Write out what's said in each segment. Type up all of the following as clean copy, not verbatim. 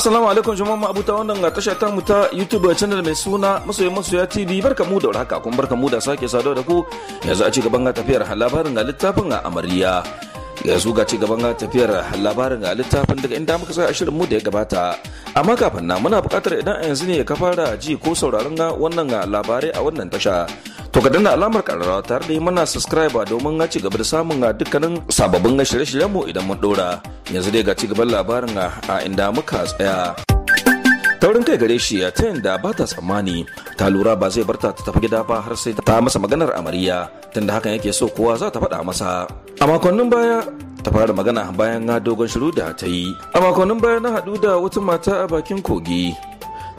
Assalamu alaikum jama'a mu abuta wannan ga tasha ta mu ta YouTube channel mai suna Masoyi Masoya TV. Barkamu da warhaka kuma barkamu da sake saduwa da ku yanzu a ci gaban ga tafiyar labarin ga littafin ga amarya. Yanzu ga ci gaban ga tafiyar labarin ga littafin daga inda muka tsaya a shirin mu da ya gabata. Amma kafin nan muna buƙatar idan a yanzu ne ka fara ji ko sauraron ga wannan ga labarai a wannan tasha, to ka danna alamar kararrawa tare da yi mana subscribe domin ci gaba da samun dukkanin sababbin shirye-shiryen mu idan mun dora. Yanzu dai ga ci gaban labarin a inda muka tsaya. Taurin kai gare shi ta yadda ba ta tsammani, ta lura ba zai barta ta tafi gida ba har sai ta masa maganar amarya, tunda hakan yake so kowa za ta faɗa masa. A makonnin baya ta fara magana bayan na dogon shiru da ta yi. A makonnin baya na haɗu da wata mata a bakin kogi,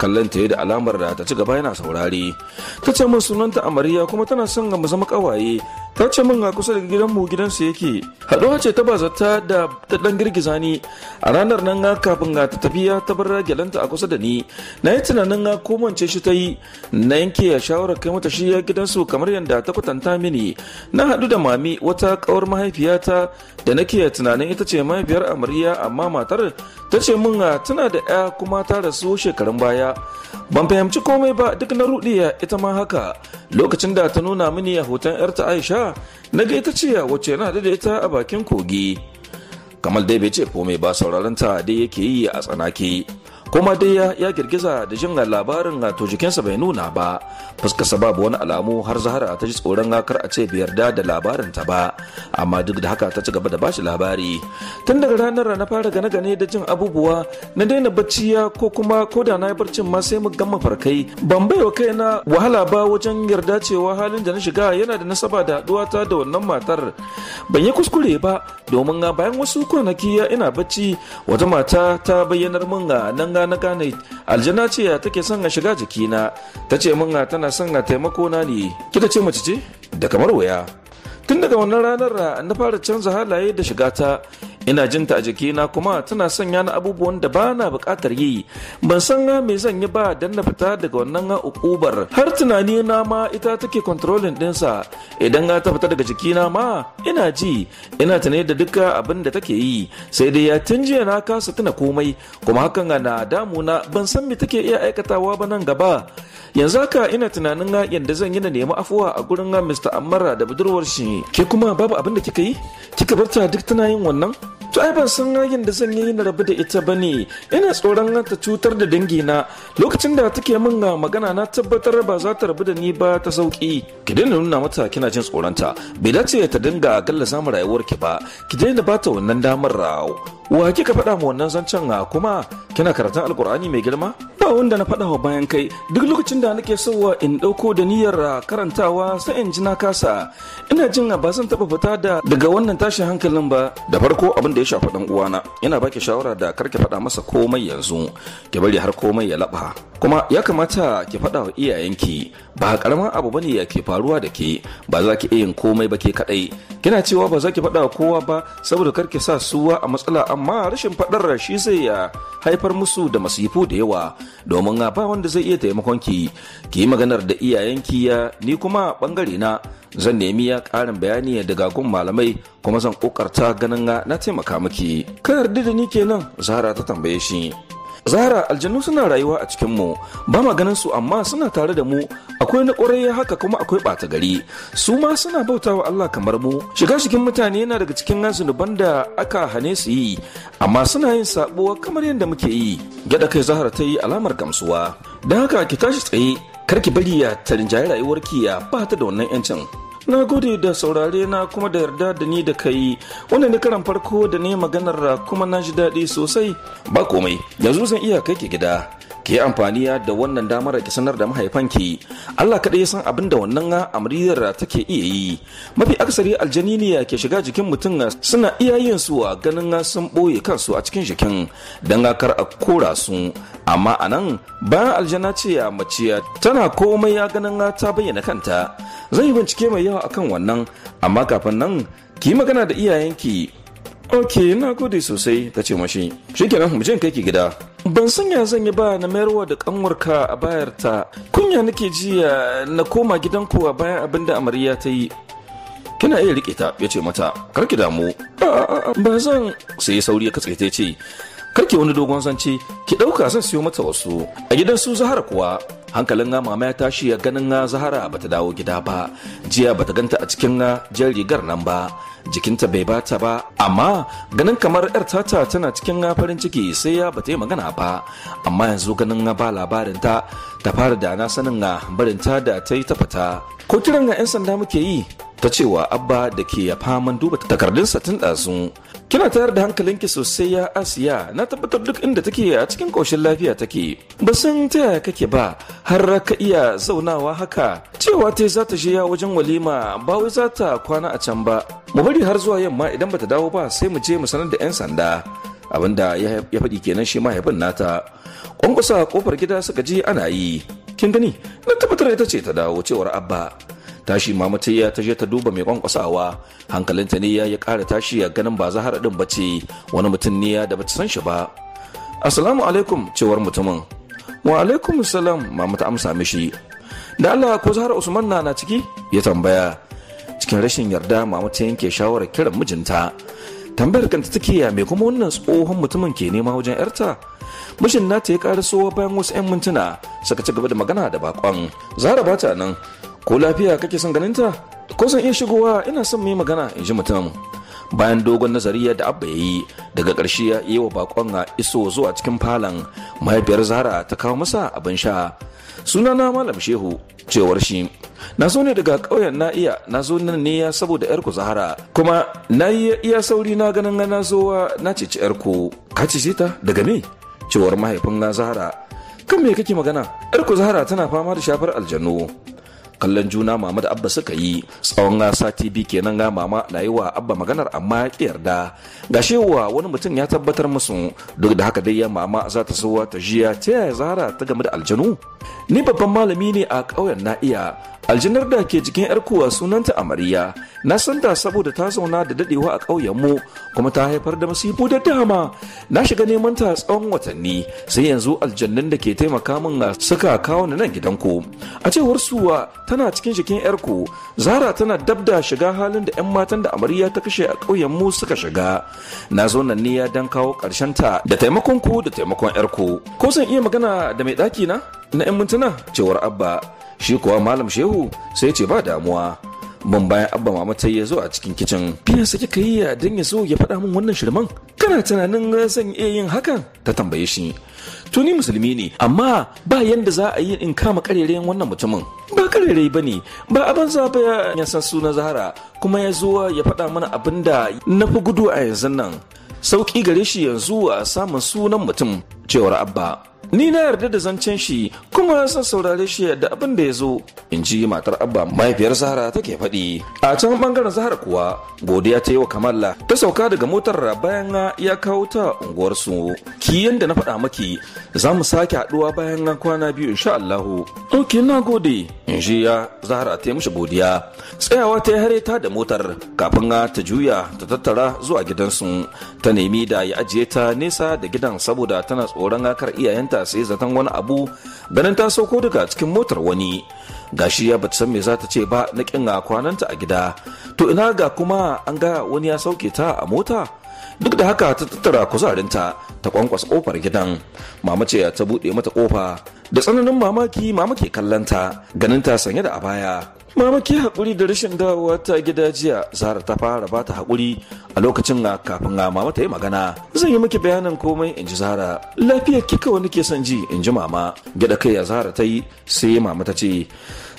kallon ta da alamar da ta ci gaba yana saurare. Ta ce min sunanta amarya kuma tana son mu zama kawaye. Ta ce min a kusa da gidanmu gidansu yake. Haɗuwa ce ta bazata da ta dan girgiza ni a ranar nan. Kafin ta tafiya ta bar gyalanta a kusa da ni. Na yi tunanin ko mance shi ta yi. Na yanke shawarar kai mata shi gidansu kamar yadda ta kwatanta mini. Na haɗu da mami, wata kawar mahaifiyata da nake tunanin ita ce mahaifiyar amarya, amma matar ta ce min tana da 'ya kuma ta rasu shekarun baya. Ban fahimci komai ba, duk na ruɗiya. Ita ma haka. Lokacin da ta nuna mini a hoton 'yarta Aisha, na ga ita ce wacce na da ita a bakin kogi. Kamal dai bai ce komai ba, sauraron ta dai yake yi a tsanake. Kuma dai ya girgiza da jin labarin, to jikinsa bai nuna ba, fuskarsa babu wani alamu, har Zahara ta ji tsoron kar a ce bai yarda da labarin ta ba. Amma duk da haka ta ci gaba da bashi labari. Tun daga ranar na fara gane-gane da jin abubuwa, na daina bacci ya ko kuma ko da na yi barcin ma sai mu gama farkai. Ban baiwa kaina wahala ba wajen yarda cewa halin da na shiga yana da nasaba da haɗuwata da wannan matar. Ban yi kuskure ba, domin bayan wasu kwanaki ina bacci wata mata ta bayyanar min nan na gane aljana ce take son a shiga jikina. Ta ce min tana son a taimako na ne. Kika ce mace ce da kamar waya. Tun daga wannan ranar na fara canza halaye da shiga ta. Ina jin ta a jikina kuma tana sanya na abubuwan da ba na bukatar yi. Ban san me zan yi ba dan na fita daga wannan ukubar. Har tunani na ma ita take controlling dinsa. Idan ta fita daga jikina ma ina ji ina tune da duka abin da take yi. Sai dai ya tun jiya na kasa tuna komai, kuma hakan na damuna. Ban san me take iya aikatawa ba nan gaba. Yanzu haka ina tunanin yadda zan yi na nemi afuwa a gurin Mr. Ammara da budurwar shi. Ke kuma babu abin da kika yi? Kika bar ta duk tana yin wannan? To ai ban san yayin da zan yi na rabu da ita ba ne. Ina tsoron ta cutar da dangina. Lokacin da take min magana na tabbatar ba za ta rabu da ni ba ta sauki. Ki daina nuna mata kina jin tsoronta. Bai dace ta dinga gallaza mu rayuwarki ba. Ki daina bata wannan damar. Wa kika faɗa mu wannan zancen? Kuma kina karatun Alkur'ani mai girma? Ba wanda na faɗa wa bayan kai. Duk lokacin da nake sowa in ɗauko da niyyar karantawa sai in ji na kasa. Ina jin ba zan taɓa fita daga wannan tashin hankalin ba. Da farko abin da ya shafi dan uwana, ina baki shawara da karki faɗa masa komai yanzu, ki bari har komai ya laba. Kuma ya kamata ki faɗa wa iyayenki, ba karamin abu bane ya ke faruwa da ke, ba za ki iya yin komai ba ke kadai. Kina cewa ba za ki faɗa wa kowa ba saboda karki sa suwa a matsala, amma rashin faɗar shi zai ya haifar musu da masifu da yawa, domin ba wanda zai iya taimakon ki. Ki yi maganar da iyayenki ya ni kuma bangare na zan nemi ya ƙarin bayani daga gun malamai, kuma zan kokarta ganin na taimaka miki. Ka yarda da ni kenan? Zahra ta tambaye shi. Zahra, aljannu suna rayuwa a cikin mu, ba ma ganin su amma suna tare da mu. Akwai na ƙwarai haka kuma akwai ɓata gari. Su ma suna bautawa Allah kamar mu. Shiga cikin mutane yana daga cikin zunuban da aka hane su yi, amma suna yin sabo kamar yadda muke yi. Gyada kai Zahra ta yi alamar gamsuwa. Don haka ki tashi tsaye, kar ki bari ya ta rinjaye rayuwarki ya ba ta da wannan 'yancin. Na gode da saurare na kuma da yarda da ni da kai. Wannan ne karan farko da ne maganar kuma na ji daɗi sosai. Ba komai, yanzu zan iya kai ki gida. Ki yi amfani da wannan damar ki sanar da mahaifanki. Allah kaɗai ya san abin da wannan amriyar take iya yi. Mafi akasari aljani ne ke shiga jikin mutum, suna iya yin su a ganin sun ɓoye kansu a cikin jikin don kar a kora su. Amma a nan bayan aljana ce a mace tana komai ya ganin ta bayyana kanta. Zan yi bincike mai yawa akan wannan, amma kafin nan ki yi magana da iyayenki. Ok, na gode sosai, ta ce mashi. Shikenan, mu je in kai ki gida. Ban san ya zan yi ba na mayarwa da kanwarka a bayarta. Kunya nake ji na koma gidanku a bayan abin da amarya ta yi. Kina iya rike ta, ya ce mata. Kar ki damu. Ba zan. Sai sauri ya katse ta ce, Karki wani dogon zance, ki ɗauka zan siyo mata wasu. A gidan su Zahara kuwa hankalin mama ya tashi ya ganin Zahara bata dawo gida ba. Jiya bata ganta a cikin jan rigar nan ba, jikinta bai bata ba, amma ganin kamar yar tata tana cikin farin ciki sai ya bata yi magana ba. Amma yanzu ganin ba labarin ta, ta fara da na sanin barinta da ta yi ta fita. Ko kiran 'yan sanda muke yi, ta cewa Abba da ke ya faman duba takardunsa tun ɗazu. Kina tayar da hankalinki sosai ya Asiya, na tabbatar duk inda take a cikin ƙoshin lafiya take. Ba san ta yaya kake ba har ka iya zaunawa haka. Cewa ta za ta je ya wajen walima, ba wai za ta kwana a can ba. Mu bari har zuwa yamma, idan bata dawo ba sai mu je mu sanar da 'yan sanda. Abinda ya faɗi kenan shi mahaifin nata. Kwankwasa kofar gida suka ji ana yi. Kin gani, na tabbatar ita ce ta dawo, cewar Abba. Tashi mama ta ta je ta duba mai kwankwasawa. Hankalinta ne ya ƙara tashi ya ganin ba Zahara din bace, wani mutum ne ya da bata san shi ba. Assalamu alaikum, cewar mutumin. Wa alaikum salam, mama ta amsa mishi. Da Allah ko Zahara Usman na ciki? Ya tambaya cikin rashin yarda. Mama ta yanke shawarar kiran mijinta. Tambayar kanta take ya mai kuma wannan tsohon mutumin ke nema wajen yarta. Mijin nata ya karasowa bayan wasu 'yan mintuna, suka ci gaba da magana da bakon. Zahara bata nan, ko lafiya kake son ganinta? Ko zan iya shigowa? Ina son mu yi magana, in ji mutum. Bayan dogon nazari da Abba ya yi, daga ƙarshe ya yi wa bakon a iso zuwa cikin falon. Mahaifiyar Zahara ta kawo masa abin sha. Sunana Malam Shehu, cewar shi. Na zo ne daga ƙauyen na iya, na zo nan ne ya saboda yarku Zahara, kuma na yi iya sauri na ganin na zo na ceci yarku. Ka cece ta daga me? Cewar mahaifin na Zahara. Kan me kake magana? Yarku Zahara tana fama da shafar aljanu. Kallon juna mama da Abba suka yi. Tsawon sati biyu kenan ga mama na yi wa Abba maganar, amma ya ki yarda. Ga shewa wani mutum ya tabbatar musu. Duk da haka dai ya mama za ta so ta jiya ta yaya Zahara ta game da aljanu. Ni babban malami ne a ƙauyen na iya. Aljanar da ke jikin yar kuwa sunanta Amarya. Na san ta saboda ta zauna da dadewa a ƙauyen mu, kuma ta haifar da masifu da dama. Na shiga neman ta tsawon watanni, sai yanzu aljannun da ke taimaka min suka kawo ni nan gidanku. A cewar suwa tana cikin jikin yarku. Zara tana dab da shiga halin da 'yan matan da Amarya ta kashe a ƙauyen mu suka shiga. Na zo nan ne ya dan kawo ƙarshen ta da taimakon ku da taimakon yarku. Ko zan iya magana da mai ɗaki na na 'yan mintuna? Cewar Abba. Shi kuwa Malam Shehu sai ce ba damuwa. Ban bayan Abba mama ta ya zo a cikin kicin. Biyan sa kika yi don ya zo ya faɗa min wannan shirman? Kana tunanin zan iya yin hakan? Ta tambaye shi. To ni musulmi ne, amma ba yanda za a yi in kama karerayen wannan mutumin. Ba karerai ba ne, ba a banza ba ya san sunan Zahara, kuma ya zo ya faɗa mana abin da na fi gudu a yanzu nan. Sauƙi gare shi yanzu a samun sunan mutum, cewar Abba. Ni na yarda da zancen shi kuma zan saurare shi da abin da ya zo, in ji matar Abba. Mahaifiyar Zahara take faɗi. A can bangaren Zahara kuwa godiya ta yi wa Kamala ta sauka daga motar bayan ya kawo ta unguwarsu. Ki yanda na faɗa maki, za mu sake haɗuwa bayan kwana biyu insha Allahu. Ok, na gode, in ji ya Zahara ta yi mishi godiya. Tsayawa ta yi hare ta da motar kafin ta juya ta tattara zuwa gidansu. Ta nemi da ya ajiye ta nesa da gidan saboda tana tsoron kar iyayenta sai zaton wani abu ganin ta sauko daga cikin motar wani. Gashi ya bata san me za ta ce ba na kin kwananta a gida, to ina ga kuma an ga wani ya sauke ta a mota. Duk da haka ta tattara kuzarinta ta kwankwasa kofar gidan. Mama ce ta buɗe mata kofa. Da tsananin mamaki mama ke kallanta, ganin ta sanye da abaya. Mama, ki haƙuri da rashin dawowa ta gida jiya. Zara ta fara ba ta haƙuri a lokacin na kafin na mama ta yi magana. Zan yi miki bayanin komai, in ji Zara. Lafiyar ki kawai nake son ji, in ji mama. Gyaɗa kai ya Zara ta yi, sai mama ta ce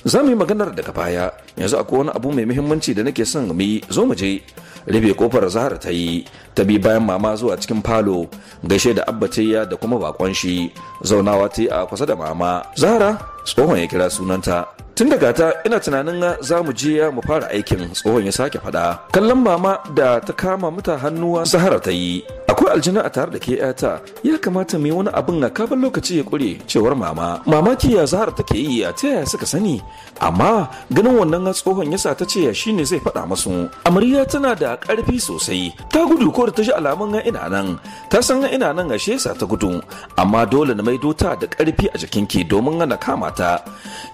za mu yi maganar daga baya, yanzu akwai wani abu mai muhimmanci da nake son mu yi, zo mu je. Rufe kofar Zahara ta yi, ta bi bayan mama zuwa cikin falo. Gaishe da Abba ta da kuma bakon shi. Zaunawa ta yi a kusa da mama. Zahara, tsohon ya kira sunanta. Tun daga ta ina tunanin za mu je mu fara aikin, tsohon ya sake faɗa. Kallon mama da ta kama mata hannuwa Zahara ta yi. Akwai aljina a tare da ke yata, ya kamata mu yi wani abin a kafin lokaci ya kure, cewar mama. Mamaki ya Zahara take yi a ta yaya suka sani, amma ganin wannan tsohon yasa ta ce shine zai faɗa masu. Amarya tana da ƙarfi sosai, ta gudu ko da ta ji alamun ina nan, ta san ina nan ashe sa ta gudu, amma dole na maido ta da ƙarfi a jikinki domin na kama ta.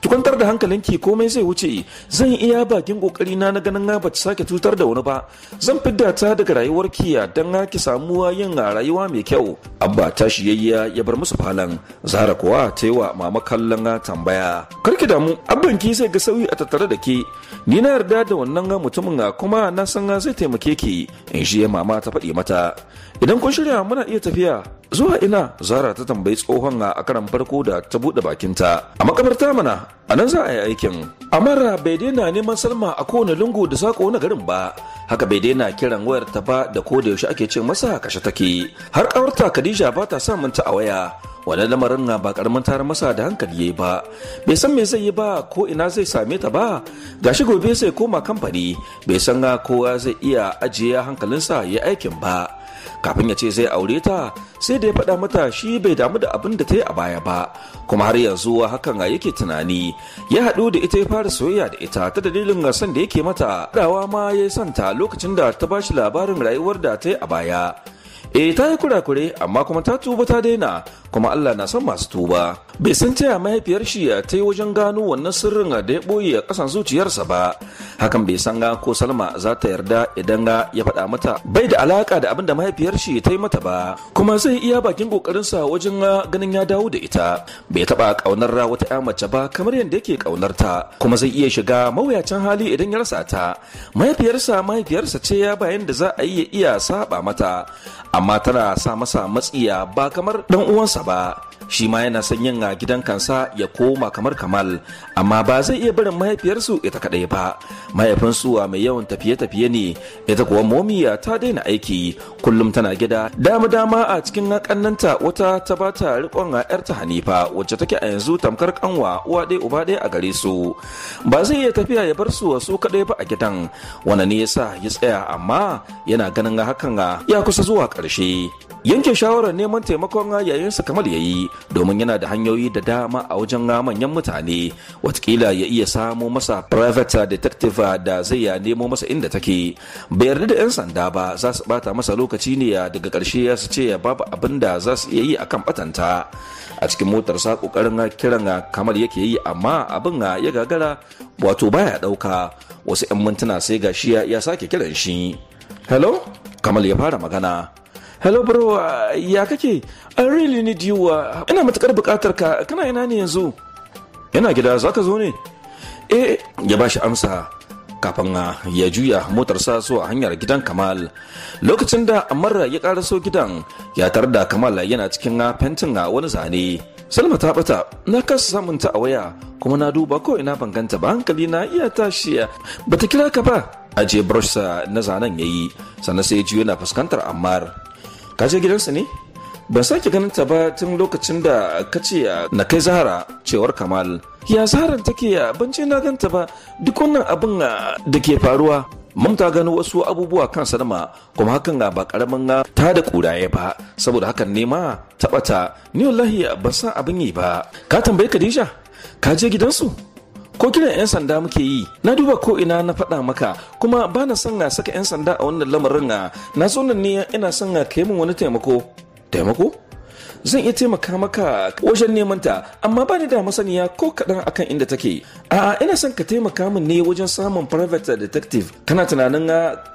Ki kwantar da hankalinki, komai zai wuce. Zan iya bakin kokari na na ganin ba ta sake cutar da wani ba. Zan fidda ta daga rayuwarki dan ki samu yin rayuwa mai kyau. Abba tashi yayya ya bar musu falon. Zahra kuwa ta yi wa mama kallon tambaya. Karki damu, abban ki zai ga sauyi a tattare da ke. Ni na yarda da wannan mutumin kuma na san zai taimake ki, in shi mama ta faɗi mata. Idan kun shirya muna iya tafiya. Zuwa ina? Zara ta tambayi tsohon a karan farko da ta buɗe bakinta. A makabarta mana, a nan za a yi aikin. Amara bai daina neman Salma a kowane lungu da sako na garin ba. Haka bai daina kiran wayar ta ba da ko da yaushe ake ce masa kashe take. Har ƙawarta Khadija ba ta samun ta a waya. Wani lamarin ba karamin tayar masa da hankali yayi ba. Bai san me zai yi ba ko ina zai same ta ba. Gashi gobe zai koma kamfani, bai san kowa zai iya ajiye hankalinsa ya aikin ba. Kafin ya ce zai aure ta, sai da ya faɗa mata shi bai damu da abin da ta yi a baya ba, kuma har yanzu hakan yake tunani. Ya haɗu da ita ya fara soyayya da ita ta dalilin son da yake mata. Dawa ma ya yi son ta lokacin da ta bashi labarin rayuwar da ta yi a baya. Eh, ta yi kurakure amma kuma ta tuba ta daina, kuma Allah na son masu tuba. Bai san taya mahaifiyar shi ta yi wajen gano wannan sirrin da ya boye a kasan zuciyarsa ba. Hakan bai san ko Salma za ta yarda idan ya faɗa mata bai da alaka da abin da mahaifiyar shi ta yi mata ba, kuma zai iya bakin kokarinsa wajen ganin ya dawo da ita. Bai taɓa ƙaunar wata ƴa mace ba kamar yadda yake ƙaunar ta, kuma zai iya shiga mawuyacin hali idan ya rasa ta. Mahaifiyarsa mahaifiyarsa ce ya bayan da za a yi ya iya saba mata, amma tana sa masa matsiya ba kamar dan uwansa ba. Shi ma yana son yin a gidan kansa ya koma kamar Kamal, amma ba zai iya barin mahaifiyarsu ita kadai ba. Mahaifinsu mai yawan tafiye-tafiye ne, ita kuwa momiya ta daina aiki, kullum tana gida. Dama-dama a cikin kannanta wata ta bata rikon a yarta Hanifa, wacce take a yanzu tamkar kanwa uwa ɗaya uba ɗaya a gare su. Ba zai iya tafiya ya bar su su kadai ba a gidan, wannan ne yasa ya tsaya, amma yana ganin hakan ya kusa zuwa ƙarshe. Yanke shawarar neman taimakon yayinsa Kamal ya yi, domin yana da hanyoyi da dama a wajen manyan mutane. Watakila ya iya samo masa private detective da zai ya nemo masa inda take. Bai yarda da 'yan sanda ba, za su bata masa lokaci ne, daga ƙarshe su ce babu abin da za su iya yi akan batanta. A cikin motarsa kokarin kiran Kamal yake yi, amma abin ya gagara, wato baya ɗauka. Wasu 'yan mintuna sai gashi ya sake kiran shi. Hello? Kamal ya fara magana. Hello bro, ya kake? I really need you. Ina matukar bukatar ka. Kana ina ne yanzu? Ina gida, zaka zo ne? Eh, ya bashi amsa kafin ya juya motarsa zuwa hanyar gidan Kamal. Lokacin da Amara ya karaso gidan, ya tarar da Kamal yana cikin fentin wani zane. Salma ta bata, na kasa samun ta a waya, kuma na duba ko ina ban ganta ba, hankali na iya tashi. Bata kira ka ba? Ajiye brush na zanen yayi, sannan sai ya juyo yana fuskantar Ammar. Ka je gidansa ne? Ban sake ganin ta ba tun lokacin da ka ce na kai Zahra, cewar Kamal. Ya Zahran take? Ban ce na ganta ba. Duk wannan abin da ke faruwa, Mam ta gano wasu abubuwa kan Salma, kuma hakan ba karamin ta da kuraye ba, saboda hakan ne ma ta bata. Ni wallahi ban san abin yi ba. Ka tambayi Khadija? Ka je gidansu? Ko kiran 'yan sanda muke yi? Na duba ko ina na faɗa maka, kuma ba na son na saka 'yan sanda a wannan lamarin. Na zo nan ne ina son ka yi min wani taimako. Taimako? Zan iya taimaka maka wajen neman ta, amma ba ni da masaniya ko kaɗan akan inda take. A'a, ina son ka taimaka min ne wajen samun private detective. Kana tunanin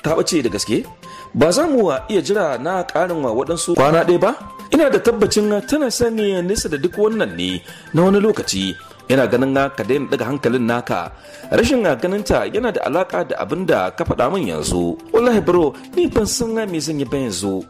ta ɓace da gaske? Ba za mu iya jira na ƙarin wa waɗansu kwana ɗaya ba? Ina da tabbacin tana sani nesa da duk wannan ne na wani lokaci. Ina ganin ka daina daga hankalin naka. Rashin ganinta yana da alaka da abin da ka faɗa min yanzu. Wallahi bro, ni ban san me zan yi ba yanzu.